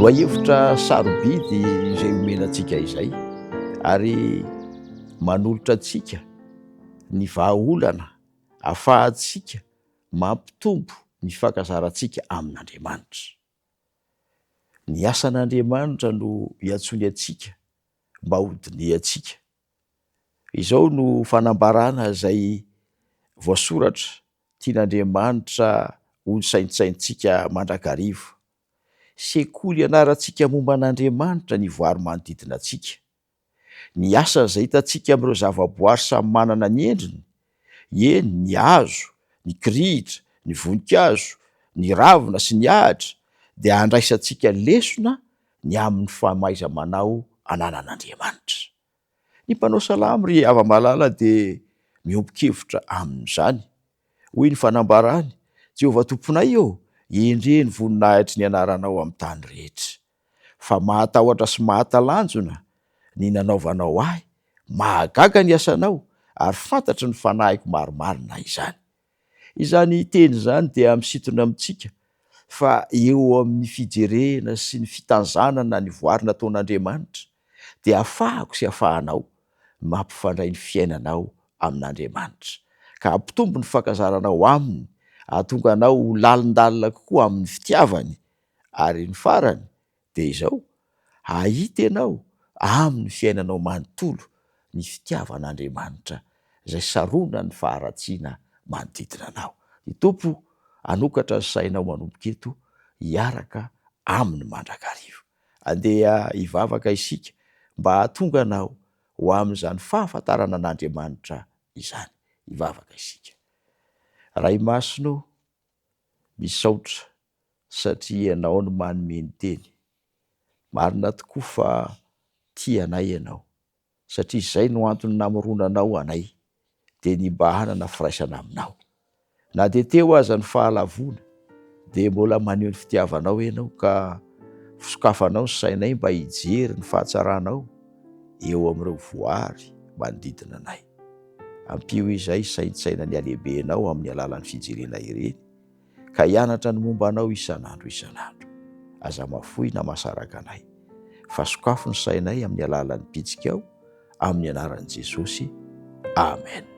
Lohahevitra sarobidy izay omena antsika izay ary manolotra antsika ny vahaolana afahantsika mampitombo ny fankazarantsika amin'Andriamanitra. Ny asan'Andriamanitra no iantsoany antsika mba hodinihantsika. Izao no fanambarana izay voasoratra tian'Andriamanitra hosaintsaintsika mandrakariva. Sekoly ianarantsika momba an'Andriamanitra ny voary manodidina antsika. Ny asa izay hitantsika amin'ireo zavaboary samy manana ny endriny, eny, ny hazo, ny kirihitra, ny voninkazo, ny ravina sy ny ahitra, dia andraisantsika lesona ny amin'ny famaiza-manao ananan'Andriamanitra. Ny mpanao salamo ry hava-malala dia miombon-kevitra amin'izany. Hoy ny fanambarany, Jehovah Tomponay ô, endrey ny voninahitry ny anaranao amin'ny tany rehetra. Fa mahatahotra sy mahatalanjona ny nanaovanao ahy, mahagaga ny asanao, ary fantatry ny fanahiko marimarina izany. Izany teny izany dia misintona amintsika fa eo amin'ny fijerena sy ny fitanzanana ny voary nataon'Andriamanitra dia afahako sy afahanao mampifandray ny fiainanao amin'Andriamanitra, ka hampitombo ny fankazaranao Aminy, hahatonga anao ho lalindalina kokoa amin'ny fitiavany, ary ny farany dia izao, hahita ianao amin'ny fiainanao manontolo ny fitiavan'Andriamanitra izay saronan'ny faharatsiana manodidina anao. Ny Tompo hanokatra ny sainao manomboka eto hiaraka Aminy mandrakariva. Andeha hivavaka isika mba hahatonga anao ho amin'izany fahafantarana an'Andriamanitra izany. Hivavaka isika. Ray Masina ô, misaotra satria Ianao no manome ny teny. Marina tokoa fa tia anay Ianao, satria izay no antony namoronanao anay, dia ny mba hanana firaisana Aminao. Na dia teo aza ny fahalavoana, dia mbola maneho ny fitiavanao Ianao ka sokafanao ny sainay mba hijery ny fahatsaranao eo amin'ireo voary manodidina anay. Ampio izahay hisaintsaina ny halehibenao amin'ny alalan'ny fijerena ireny, ka hianatra ny momba anao isan'andro isan'andro. Aza mafoy na masaraka anay, fa sokafo ny sainay amin'ny alalan'ny bitsikao, amin'ny anaran'i Jesosy. Amen.